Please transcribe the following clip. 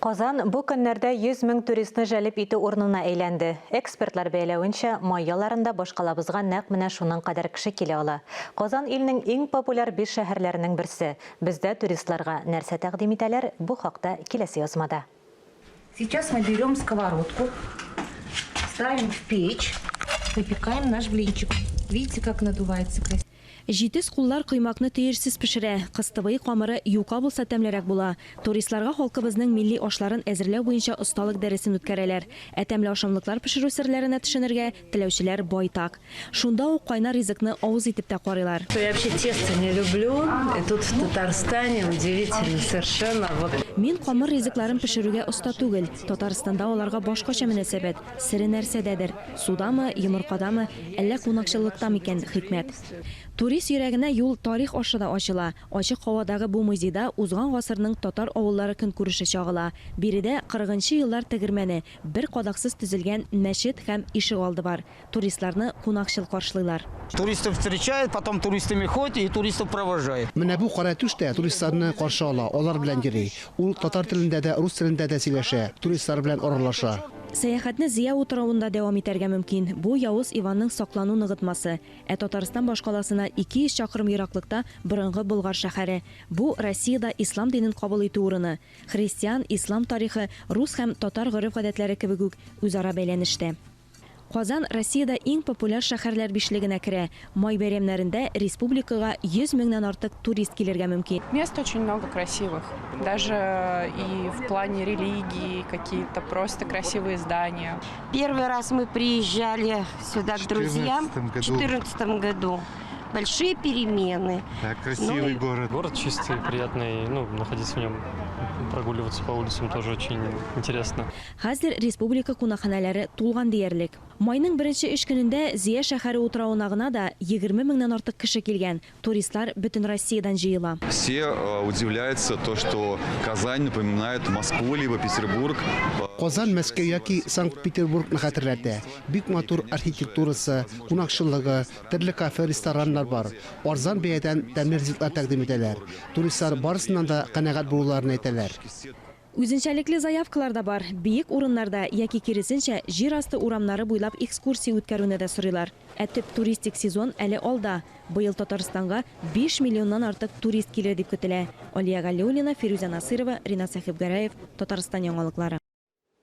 Казан бу көннәрдә 100 мең туристны җәлеп итү урынына әйләнде. Экспертлар бәяләвенчә, май ялларында башкалабызга нәкъ менә шуның кадәр кеше килә ала. Казан илнең иң популяр биш шәһәрләренең берсе. Бездә туристларга нәрсә тәкъдим итәләр, бу хакта киләсе язмада. Сейчас мы берем сковородку, ставим в печь, выпекаем наш блинчик. Видите, как надувается красиво. Җитез куллар коймакны төерсез пешерә. Кыстыбый камыры юка булса тәмлерәк була. Туристларга халкыбызның милли ашларын әзерләү буенча осталык дәресен үткәрәләр. Ә тәмле ашамлыклар пешерү серләренә төшенергә теләүчеләр байтак. Шунда ук кайнар ризыкны авыз итеп тә карыйлар. Я вообще тесто не люблю, и тут в Татарстане удивительно совершенно вот. Мин камыр ризыкларын пешерүгә оста түгел. Татарстанда аларга башкача мөнәсәбәт. Сере нәрсәдәдер? Судамы, йомыркадамы, әллә кунакчыллыкта микән хикмәт? Турист йөрәгенә юл тарих аша да ачыла. Ачык һавадагы бу музейда узган гасырның татар авыллары көнкүреше чагыла. Биредә кырыгынчы еллар тегермәне, бер кадаксыз төзелгән мәчет һәм ишегалды бар. Туристларны кунакчыл каршылыйлар. Туристов встречает, потом туристами ходит и туристов провожает. Менә бу кара түш тә туристларны каршы ала, алар белән йөри. Ул татар телендә дә, рус телендә дә сөйләшә, туристлар белән аралаша. Сәяхәтне Зөя утравында дәвам итәргә мөмкин. Бу, Явыз Иванның саклану ныгытмасы. Ә Татарстан башкаласына 200 чакрым ераклыкта борынгы Болгар шәһәре. Бу, Россиядә ислам динен кабул итү урыны. Христиан, ислам тарихы, рус һәм татар гореф-гадәтләре кебек үк үзара бәйләнештә. Казан Россиядә иң популяр шәһәрләр бишлегенә керә. Май бәйрәмнәрендә республикага 100 меңнән артык турист килергә мөмкин. Мест очень много красивых, даже и в плане религии какие-то просто красивые здания. Первый раз мы приезжали сюда к друзьям в четырнадцатом году. Большие перемены. Так, красивый город. Город чистый, приятный, ну, находиться в нем, прогуливаться по улицам тоже очень интересно. Хәзер республика кунакханәләре тулган диярлек. Майның беренче өч көнендә Зөя шәһәре утравына гына да 20 меңнән артык кеше килгән. Туристлар бөтен Россиядән җыела. Все удивляются то, что Казань напоминает Москву либо Петербург. Казан Мәскәү яки Санкт-Петербургны хәтерләтә. Бик матур архитектурасы, кунакчыллыгы, төрле кафе, рестораннар бар. Арзан бәядән тәмле ризыклар тәкъдим итәләр. Туристлар барысыннан да канәгать булуларын әйтәләр. Үзенчәлекле заявкалар да бар. Биек урыннарда яки киресенчә, җир асты урамнары буйлап экскурсия үткәрүне дә сорыйлар. Ә төп туристик сезон әле алда. Быел Татарстанга 5 миллионнан артык турист килер дип көтелә. Алия Галиуллина, Фирүзә Насыйрова, Ринат Сәхибгәрәев, Татарстан яңалыклары.